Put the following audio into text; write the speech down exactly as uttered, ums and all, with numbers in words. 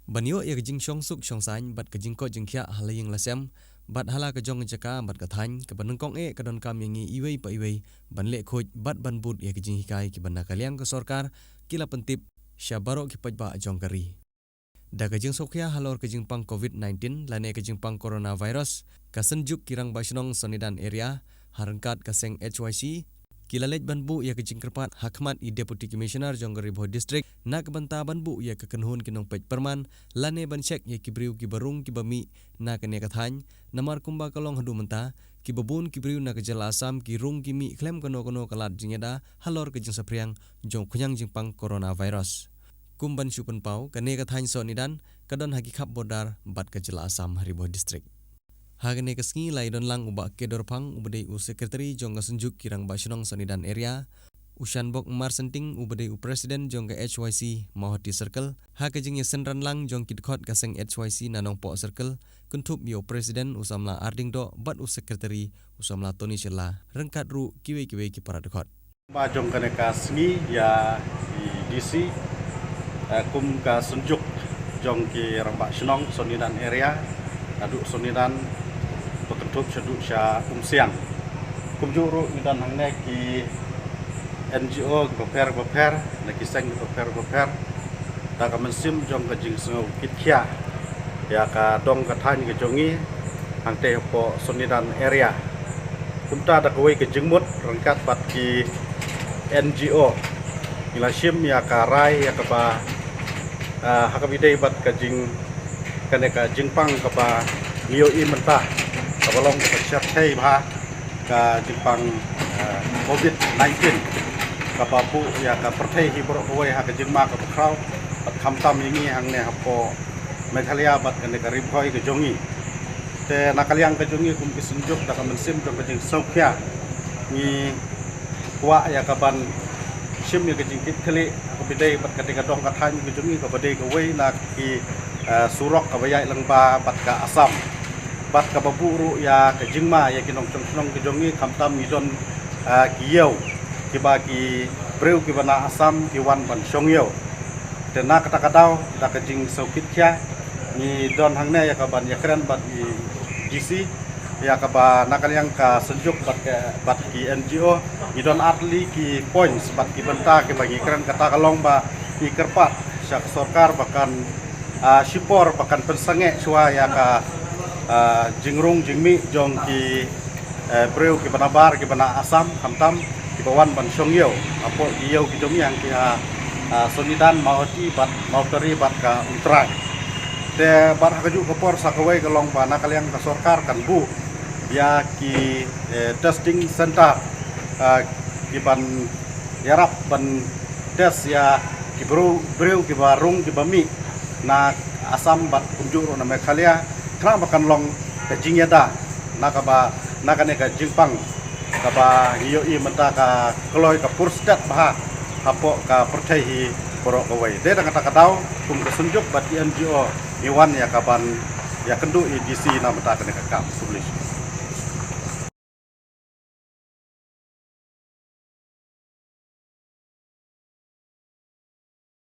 Ban ïoh ïa ka jingshong suk shong saiñ bad ka jingkoit jingkhiah ha la ïing la sem bad ha la ka jong ka jaka bad ka thaiñ, kaba nyngkong eh ka donkam ïa ngi iwei pa iwei ban leh khuid bad ban bud ïa ka jinghikai kiba na ka liang ka sorkar ki la pyntip sha baroh ki paidbah jong ka ri. Da ka jingsngewkhia halor ka jingpang covid nineteen lane ka jingpang coronavirus, ka Synjuk ki Rangbah Shnong Sonidan Area ha ryngkat ka seng H Y C ki la leit ban buh ïa ka jingkyrpad ha khmat i Deputy Commissioner jong ka Ri Bhoi District na ka bynta ban buh ïa ka kynhun ki nongpeit pyrman lane ban check ïa ki briew kiba rung kiba mih na kane ka thaiñ, namar kumba ka long haduh mynta, kiba bun ki briew na ka jylla Assam ki rung ki mih khlem kano kano ka lad jingïada halor ka jingsaphriang jong ka khñiang jingpang coronavirus. Kum ban shu pynpaw, kane ka thaiñ Sonidan ka don ha ki khap border bad ka jylla Assam ha Ri Bhoi District. Ha kane ka sngi la ïadon lang u Bah K Dorphang uba dei u Secretary jong ka Synjuk ki Rangbah Shnong Sonidan Area, u Shanbok Marsenting uba dei u President jong ka H Y C Mawhati Circle, ha ka jingïasynran lang jong ki dkhot ka seng H Y C na Nongpoh Circle, kynthup ïa u President u samla Arding Doh bad u Secretary u samla Tony Shylla, ryngkat ruh kiwei kiwei ki para dkhot. Ba jong kane ka sngi ïa i D C, eh, kum ka Synjuk jong ki Rangbah Shnong Sonidan Area, naduh Sonidan ba kynthup shaduh sha Umsiang. Kumjuh ruh ngi don hangne ki N G O kiba pher ba pher, na ki seng kiba pher ba pher. Da ka mynsiem jong ka jingsngew kit khia ïa ka dong ka thaiñ ka jong ngi hangtei hapoh Sonidan Area. Kumta da kawei ka jingmut ryngkat bad ki N G O, ngi la shim ïa ka rai ïa kaba, ah, ha kaba ïadei bad ka jing, kane ka jingpang kaba ngi ïohi mynta, kaba long kaba shyrkhei bha ka jingpang, eh, covid nineteen, kaba buh ïa ka pyrthei hi baroh kawei ha ka jingma kaba khraw, bad khamtam ïa ngi hangne hapoh Meghalaya bad kane ka Ri Bhoi ka jong ngi. Te na ka liang ka jong ngi kum ki Synjuk, da ka mynsiem jong ka jingsngewkhia, ngi kwah ïa kaban shim ïa ka jingkitkhlieh ha kaba ïadei bad kata ka dong ka thaiñ ka jong ngi, kaba dei kawei na ki, eh, surok kaba ïaid lyngba bad ka Assam, bad kaba buh ruh ïa ka jingma ïa ki nongshong shnong ka jong ngi, khamtam ngi don, eh, ki ïew kiba ki briew kiba na Assam ki wan ban shong ïew. Te na kata ka daw, da ka jingsngewkitkhia, ngi don hangne ïa kaban ïakren bad i D C ïa kaba na ka liang ka Synjuk bad ka, bad ki N G O, ngi don ar tylli ki points bad ki bynta kiba ngi kren. Kata ka long ba ngi kyrpad sha ka sorkar ba kan, ah, shipor ba kan pynsangeh shuwa ïa ka, ah, jingrung jingmih jong ki, eh, briew kiba nabar kiba na Assam, khamtam kiba wan ban shong ïew hapoh ki ïew ki jong ngi hangtei ha, ah, Sonidan, Mawhati bad Mawtari bad ka Umtrai. Te bad ha kajuh ka por sa kawei ka long ba na ka liang ka sorkar kan buh ïa ki, eh, testing center, ah, kiban ïarap ban test ïa ki briew, briew kiba rung kiba mih na Assam bad kumjuh ruh na Meghalaya, khnang ba kan long ka jingïada na kaba, na kane ka jingpang kaba ngi ïohi mynta ka kloi ka pur stet bha hapoh ka pyrthei hi baroh kawei. Te da kata ka daw kum ka Synjuk bad ki N G O ngi wan ïa kaban ïakynduh i D C na mynta kane ka kam. Khublei.